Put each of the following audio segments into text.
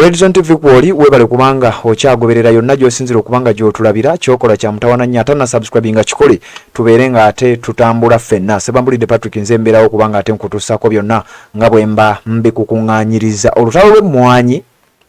Ku Redzone TV kwoli, weebale kubanga okyagoberera yonna gy'osinzira okubanga gy'otulabira. Kyokola kya mutawana nnyo, ate nasubscribinga kikole, tubeere nga ate tutambula ffenna. Sebambulidde Patrick, nze mbeerawo kubanga ate nkutuusaako byonna nga bwe mba mbikukuŋŋaanyiriza. Olutalo lw'emmwanyi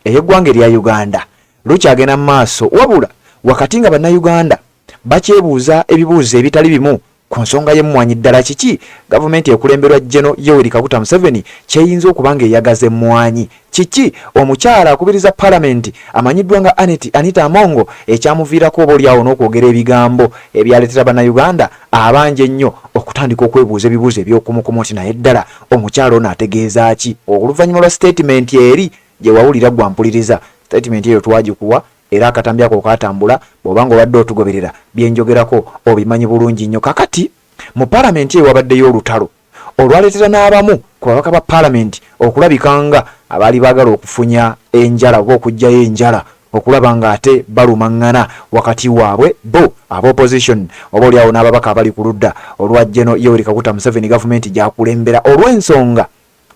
ey'eggwanga erya Uganda lukyagenda mu maaso, wabula wakati nga Bannayuganda bakyebuuza ebibuuzo ebitali bimu ku nsonga y'emmwanyi. Ddala kiki gavumenti ekulemberwa General Yoweri Kaguta Museveni kyeyinza okuba nga eyagaza emmwanyi? Kiki omukyala akubiriza palamenti amanyiddwa nga Anita Among ekyamuviirako oba oliawo n'okwogera ebigambo ebyaleetera Bannayuganda abangi ennyo okutandika okwebuuza ebibuuzo eby'okumukumu nti, naye ddala omukyala ono ategeeza ki? Oluvannyuma lwa sitatimenti eri gye wawulira, gwampuliriza, sitatimenti eyo twagikuwa era akatambi ako katambula. Bw'oba nga obadde otugoberera, byenjogerako obimanyi bulungi nnyo. Kakati mu paalamenti eyo wabaddeyo olutalo olwaleetera n'abamu ku babaka ba paalamenti okulabika nga abaali baagala okufunya enjala oba okuggyayo enjala, okulaba ng'ate balumaŋŋana wakati waabwe bo aba opposition oba oliawo n'ababaka abali ku ludda olwa General Yoweri Kaguta Museveni, gavumenti gy'akulembera, olw'ensonga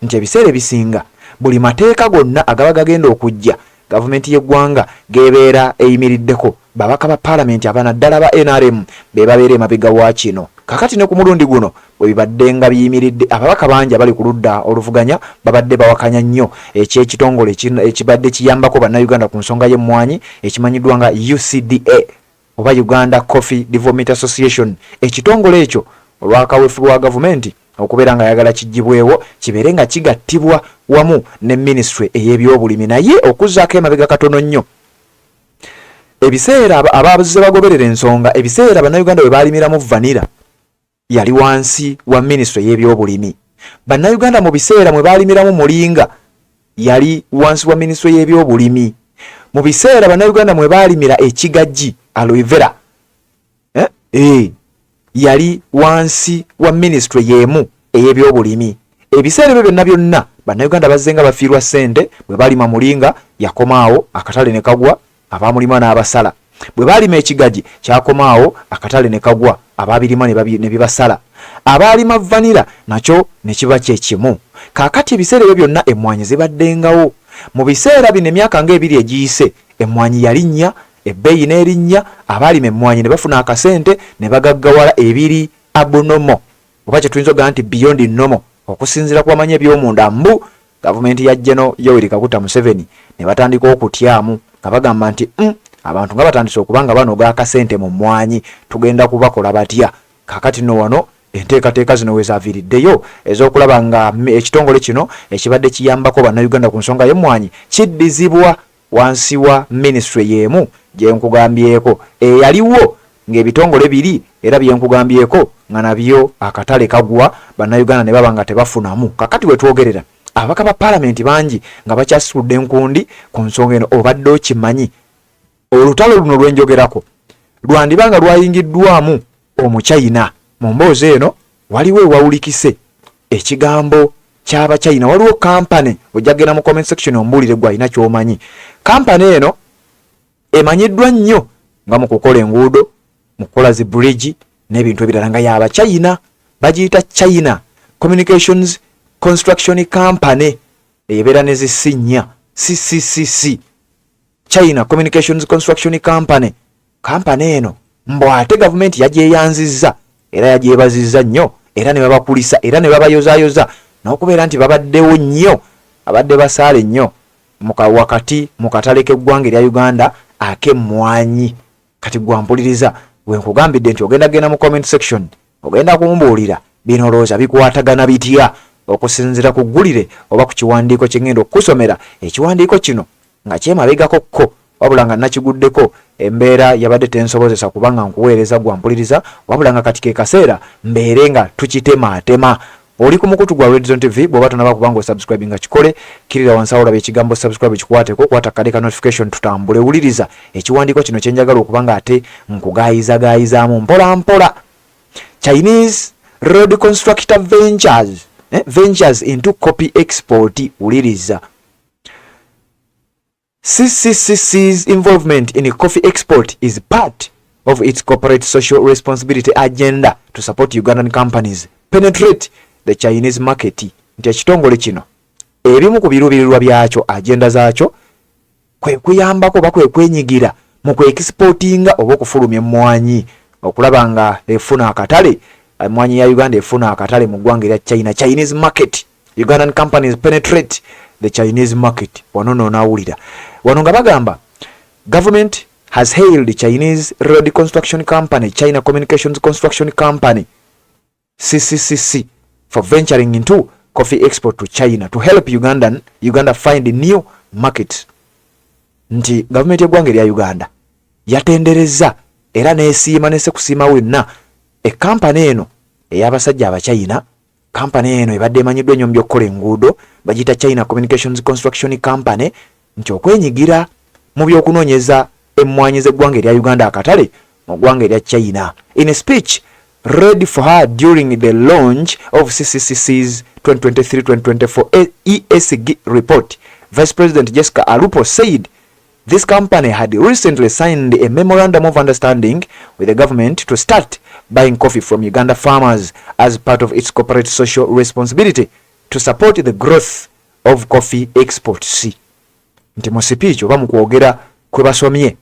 nti ebiseera ebisinga buli mateeka gonna agaba gagenda okujja, gavumenti y'eggwanga gebeera eyimiriddeko. Babaka ba paalamenti abanaddala ba NRM be babeera emabega wa kino. Kakati ne ku mulundi guno bwe bibadde nga biyimiridde, ababaka bangi abali ku ludda oluvuganya babadde bawakanya nnyo eky'ekitongole ekibadde kiyambako Bannayuganda ku nsonga y'emmwanyi ekimanyiddwa nga UCDA oba Uganda Coffee Development Association. Ekitongole ekyo, olwakaweefube wa gavumenti okubeera nga ayagala kiggyibwewo kibeere nga kigattibwa wamu ne minisitule ey'ebyobulimi. Naye okuzzaako emabega katono nnyo ebiseera, abazze bagoberera ensonga, ebiseera Bannayuganda bwe baalimiramu vanilla yali wansi wa minisitule ey'ebyobulimi. Bannayuganda mu biseera mwe baalimiramu mulinga yali wansi wa minisitule y'ebyobulimi. Mu biseera Bannayuganda mwe baalimira ekigajji, aloe vera, yali wansi wa minisitule y'emu ey'ebyobulimi. Ebiseera ebyo byonna byonna Bannayuganda bazze nga bafiirwa ssente. Bwe balima mulinga yakomaawo akatale ne kagwa, abamulima n'abasala. Bwe baalima ekigaji kyakomaawo akatale ne kagwa, ababirima ne bibasala. Abaalima vanilla nakyo ne kiba kye kimu. Kaakati ebiseera ebyo byonna emmwanyi zibaddengawo. Mu biseera bino, emyaka ng'ebiri egiyise, emmwanyi yalinnya ebbeeyi n'erinnya, abaalima emmwanyi ne bafuna akasente ne bagaggawala ebiri abnormal oba kye tuyinza okugamba nti beyond normal, okusinziira ku bamanyi eby'omunda. Mbu gavumenti ya General Yoweri Kaguta Museveni ne batandika okutyamu nga bagamba nti, abantu nga batandise okuba nga banoga akasente mu mmwanyi, tugenda kubakola batya?" Kaakati nno wano enteekateeka zino we zaaviiriddeyo ez'okulaba nga ekitongole kino ekibadde kiyambako Bannayuganda ku nsonga y'emmwanyi kiddizibwa wansi wa minisitule y'emu gye nkugambyeko eyaliwo, ng'ebitongole biri era bye nkugambyeko nga nabyo akatale kagwa, Bannayuganda ne baba nga tebafunamu. Kakati we twogerera ababaka ba paalamenti bangi nga bakyasitudde enkundi ku nsonga eno. Obadde okimanyi olutalo luno lwenjogerako lwandiba nga lwayingiddwamu Omuchina? Mu mboozi eno waliwo ewawulikise ekigambo ky'Abachina. Waliwo kampani, ojja kugenda mu comment section ombuulire gwe alina ky'omanyi. Kampani eno emanyiddwa nnyo nga mu kukola enguudo, mu kukola zi bridge n'ebintu ebirala, nga y'Abachina, bagiyita China Communications Construction Company, ebeera ne zisinnya CCCC, China Communications Construction Company. Kampani eno mbu ate gavumenti yagyeyanzizza era yagyebazizza nnyo, era ne babakulisa era ne babayozaayoza n'okubeera nti babaddewo nnyo, abadde basaale nnyo wakati mu katale k'eggwanga erya Uganda ak'emmwanyi. Kati gwampuliriza, gwe nkugambidde nti ogenda genda mu comment section, ogenda kumbuulira bino olowooza bikwatagana bitya okusinziira ku ggulire oba ku kiwandiiko kye ŋŋenda okukusomera. Ekiwandiiko kino nga kyemabegako kko, wabula nga nakiguddeko, embeera yabadde tensobozesa kubanga nkuweereza gwampuliriza, wabula nga kati ke kaseera mbeere nga tukitemaatema. Oli ku mukutu gwa Redzone TV. Bw'oba tonaba kubanga osubscribe nga kikole, kkirira wansi awo olaba ekigambo "subscribe", kikwateko, kwata kade ka notification, tutambule. Wuliriza ekiwandiiko kino kyenjagala okuba nga ate nkugaayizagaayizaamu mpola mpola. Chinese road constructor ventures into coffee export. Wuliriza: CCCC's involvement in coffee export is part of its corporate social responsibility agenda to support Ugandan companies penetrate the Chinese market. Nti ekitongole kino ebimu ku biruubirirwa byakyo, agenda zaakyo, Kwe kuyambako oba kwe kwenyigira mu kwekisipootinga oba okufulumya emmwanyi okulaba nga efuna akatale. Emmwanyi ya Uganda efuna akatale mu ggwanga erya China, Chinese market. Ugandan companies penetrate the Chinese market. Wano nonaawulira wano nga bagamba government has hailed Chinese road construction company China Communications Construction Company, CCCC, for venturing into coffee export to China to help Uganda find new markets. Nti gavumenti y'eggwanga erya Uganda yatenderezza era n'esiima nesekusiima wenna ekampani eno ey'abasajja Abachina. Kampani eno ebadde emanyiddwa ennyo mu by'okukola enguudo, bagiyita China Communications Construction Company, nti okwenyigira mu by'okunoonyeza emmwanyi z'eggwanga erya Uganda akatale mu ggwanga erya China. In a speech read for her during the launch of CCCC's 2023-2024 ESG report, Vice President Jessica Alupo said this company had recently signed a memorandum of understanding with the government to start buying coffee from Uganda farmers as part of its corporate social responsibility to support the growth of coffee exports. Nti mu speech oba mu kwogera kwe basomye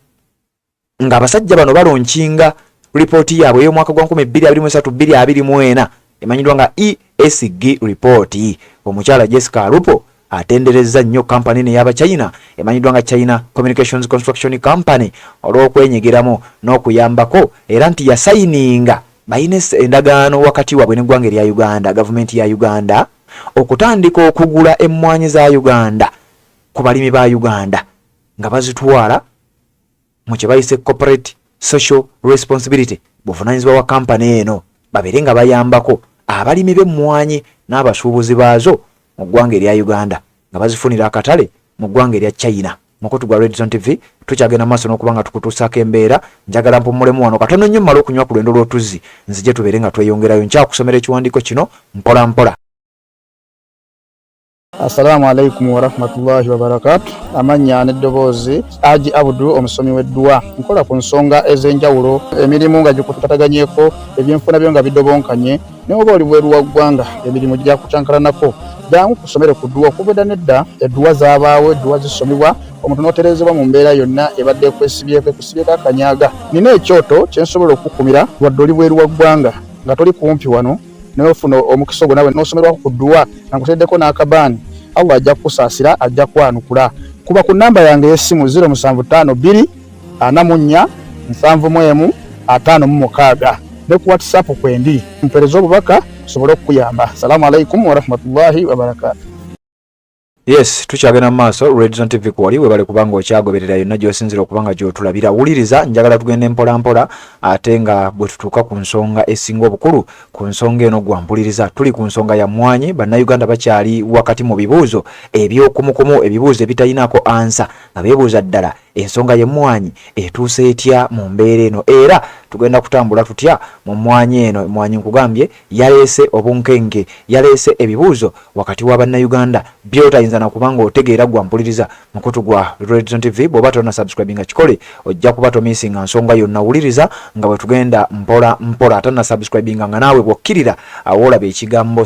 ng'abasajja bano balaunchinga ripooti yaabwe ey'omwaka gwa 2023-2024 emanyiddwa nga ESG report, omukyala Jessica Alupo atenderezza nnyo kampani eno ey'Abachina emanyiddwa nga China Communications Construction Company olw'okwenyigiramu n'okuyambako, era nti yasayininga balina endagaano wakati waabwe n'eggwanga erya Uganda, gavumenti ya Uganda, okutandika okugula emmwanyi za Uganda ku balimi ba Uganda nga bazitwala mu kye bayise corporate social responsibility, buvunaanyizibwa bwa kampani eno babeere nga bayambako abalimi b'emmwanyi n'abasuubuzi baazo mu ggwanga erya Uganda nga bazifunira akatale mu ggwanga erya China. Mukutu gwa Redzone TV, tukyagenda maaso n'okuba nga tukutuusaako embeera. Njagala mpummulemu wano katono nnyo, mmale okunywa ku lwendo lw'otuzzi, nzije tubeere nga tweyongerayo. Nkyakusomera ekiwandiiko kino mpola mpola. Assalamu alaikum warahmatullahi wabarakatu. Amannya n'eddoboozi, Aji Abudu, omusomi w'edduwa. Nkola ku nsonga ez'enjawulo, emirimu nga gikutataganyeko, ebyenfuna byo nga bidobonkanye, naye oba oli bweru wa ggwanga, emirimu gyakucankalanako, jangu kusomere ku dduwa. Okuva edda nedda edduwa zaabaawo, edduwa zisomebwa omuntu n'otereezebwa mu mbeera yonna ebadde ekwesibyeko, ekusibyeko akanyaga. Nina ekyoto kye nsobola okukumira wadde oli bweru wa ggwanga, nga toli kumpi wano, naye ofuna omukisa ogwo nawe n'osomerwako ku dduwa nga nkuteddeko n'akabaani. Allah ajja kukusaasira, ajja kwanukula. Kuba ku namba yange ey'essimu 0752 44 71 56, ne ku WhatsApp kwendi, mpeereza obubaka nsobole okukuyamba. Salaamu alaikum warahmatullahi wabarakatu. Yes, tukyagenda mu maaso. Redzone TV kwoli, webale kubanga okyagoberera yonna gy'osinzira okuba nga gy'otulabira. Wuliriza, njagala tugende mpola mpola, ate nga bwe tutuuka ku nsonga esinga obukulu ku nsonga eno. Gwampuliriza, tuli ku nsonga ya mmwanyi. Bannayuganda bakyali wakati mu bibuuzo ebyokumukumu, ebibuuzo ebitalinaako answer, nga beebuuza ddala ensonga y'emmwanyi etuuse etya mu mbeera eno, era tugenda kutambula tutya mu mmwanyi eno. Emmwanyi nkugambye yaleese obunkenke, yaleese ebibuuzo wakati wa bannayuganda byotayinza nakubanga otegeera. Gwa mpuliriza, mukutu gwa Redzone TV, bw'oba tonna subscribinga kikole, ojja kuba tomissinga nsonga yonna. Wuliriza nga bwe tugenda mpola mpola. Atanna subscribinga, nga naawe bw'okkirira awo olaba ekigambo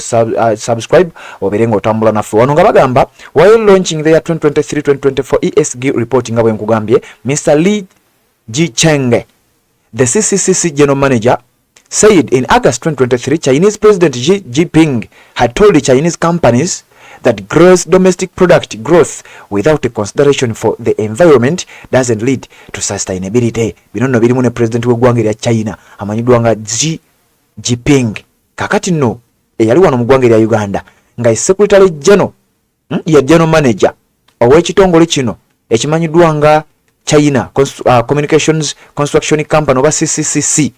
subscribe, obeere ng'otambula naffe. Wano nga bagamba, while launching their 2023-2024 ESG report, nga bwe nkugambye, Mr Lee Ji Cheng, the CCCC general manager, said in August 2023, Chinese President Xi Jinping had told the Chinese companies that gross domestic product growth without a consideration for the environment doesn't lead to sustainability. Bino nno birimu ne president w'eggwanga erya China amanyiddwa nga Xi Jinping. Kakati nno eyali wano mu ggwanga erya Uganda nga secretary general, ya general manager ow'ekitongole kino ekimanyiddwa nga China Communications Construction Company oba CCCC,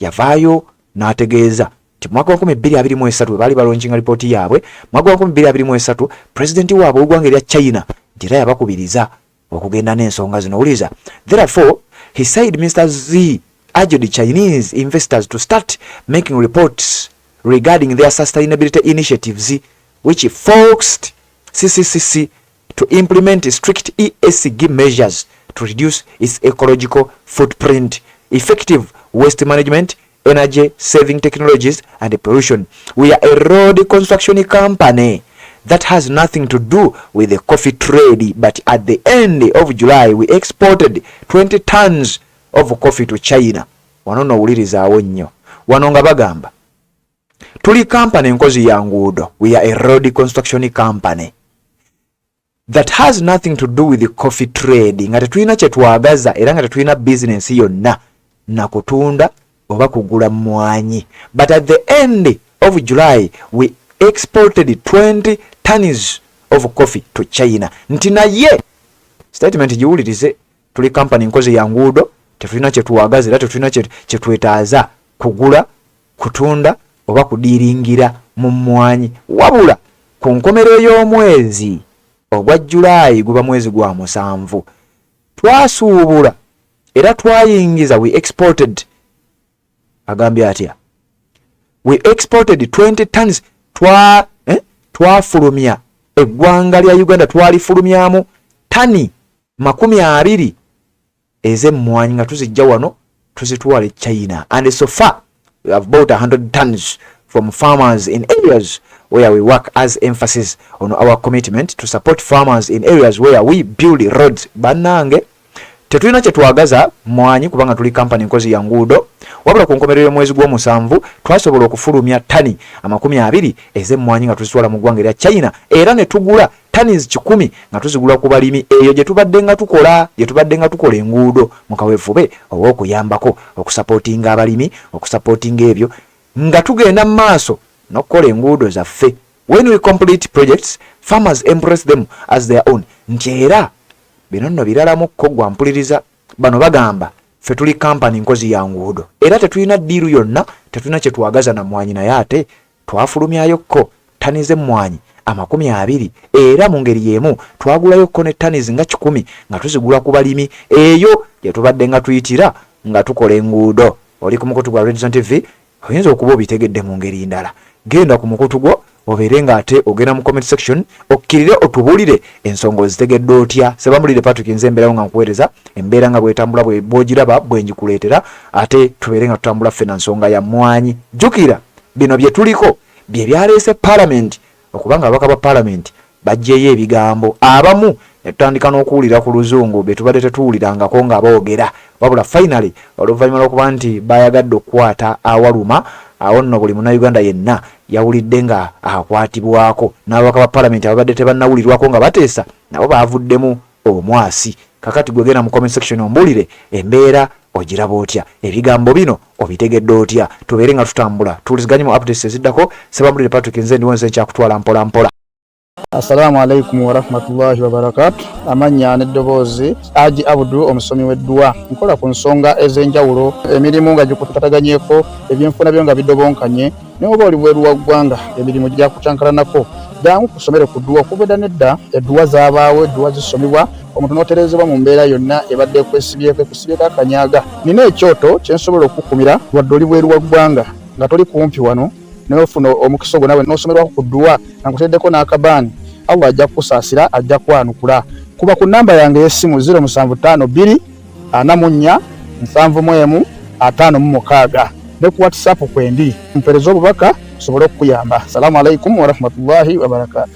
yavaayo n'ategeeza nti mwaka wa 2023 bwe baali balaunchinga lipooti yaabwe mwaka wa 2023, pulezidenti waabwe ow'eggwanga erya China nti era yabakubiriza okugenda n'ensonga zino. Wuliriza, therefore, he said, Mr Xi urged Chinese investors to start making reports regarding their sustainability initiatives, which forced CCCC to implement strict ESG measures to reduce its ecological footprint, effective waste management, energy saving technologies and pollution. We are a road construction company. that has nothing to do with the coffee trade, but at the end of July we exported 20 tons of coffee to China. Wano nowulirizaawo nnyo wano nga bagamba tuli company enkozi ya nguudo, we are a road construction company that has nothing to do with the coffee trade, nga tetulina kyetwagaza era nga tetulina bizinensi yonna nakutunda oba kugula mmwanyi, but at the end of July we exported 20 tons of coffee to China. Nti naye statement giwulirize, tuli company nkozi ya nguudo, tetulina kyetwagaza era tetulina kyetwetaaza kugula, kutunda oba kudiiringira mu mmwanyi, wabula ku nkomerero y'omwezi ogwa Julaayi, guba mwezi gwa 7, twasuubula era twayingiza, we exported, agambye atya, we exported 20 tons, twafulumya eggwanga lya Uganda, twalifulumyamu tani 20 ez'emmwanyi nga tuzijja wano tuzitwala e China, and so far we have bought 100 tons from farmers in areas where we work as emphasis on our commitment to support farmers in areas where we build roads. Bannange, tetulina kyetwagaza mwanyi kubanga tuli kampani nkozi ya nguudo, wabula ku nkomerero y'omwezi gw'omusanvu twasobola okufulumya tani 20 ez'emmwanyi nga tuzitwala mu ggwanga erya China, era ne tugula tani 100 nga tuzigula ku balimi eyo gye tubadde nga tukola, gye tubadde nga tukola enguudo, mu kaweefube ow'okuyambako okusapootinga abalimi, okusapootinga ebyo nga tugenda mu maaso n'okukola enguudo zaffe. When we complete projects, farmers embrace them as their own. Nti era bino nno biralamukko gwampuliriza, bano bagamba ffe tuli kampani nkozi ya nguudo era tetulina ddiiru yonna, tetulina kyetwagaza na mmwanyi, naye ate twafulumyayokko ttani z'emmwanyi 20, era mu ngeri y'emu twagulayokko ne ttani nga 100 nga tuzigula ku balimi eyo gye tubadde nga tuyitira nga tukola enguudo. Oli ku mukutu gwa Redson TV, oyinza okuba obitegedde mu ngeri ndala. Genda ku mukutu gwo obeere ng'ate ogenda mu comment section, okkirire otubuulire ensonga ozitegedde otya. Sebamulire Patrick, nze embeerawo nga nkuweereza embeera nga bwetambula, bw'ogiraba bwe ngikuleetera, ate tubeere nga tutambula ffena nsonga ya mmwanyi. Jjukira bino bye tuliko bye byaleese paalamenti, okubanga ababaka ba paalamenti baggyeyo ebigambo, abamu ne tutandika n'okuwulira ku luzungu bye tubadde tetuwulirangako nga boogera. Wabula finally, oluvannyuma lw'okuba nti bayagadde okukwata awaluma, awo nno buli munnayuganda yenna yawulidde nga akwatibwako, n'ababaka ba paalamenti ababadde tebannawulirwako nga bateesa nabo baavuddemu omwasi. Kakati gwe genda mu comment section ombuulire embeera ogiraba otya, ebigambo bino obitegedde otya, tubeere nga tutambula tuwuliziganye mu updates eziddako. Sebamulire Patrick, nze ndiwo, nze nkyakutwala mpola mpola. Assalamu alaikum warahmatullahi wabarakatu. Amannya n'eddoboozi Aji Abudu, omusomi w'edduwa. Nkola ku nsonga ez'enjawulo, emirimu nga gikutataganyeko, ebyenfuna byo nga bidobonkanye, naye oba oli bweru wa ggwanga emirimu gyakucankalanako, jangu kusomere ku dduwa. Okuva edda nedda edduwa zaabaawo, edduwa zisomebwa omuntu n'otereezebwa mu mbeera yonna ebadde ekwesibyeko, ekusibyeko akanyaga. Nina ekyoto kye nsobola okukukumira wadde oli bweru wa ggwanga nga toli kumpi wano, naye ofuna omukisa ogwo nawe n'osomerwako ku dduwa nga nkuteddeko n'akabaani. Allah ajja kukusaasira, ajja kwanukula. Kuba ku nnamba yange ey'essimu 0752 44 71 56 ne ku WhatsApp kwendi, mpeereza obubaka nsobole okukuyamba. Salaamu alaikum warahmatullahi wabarakatu.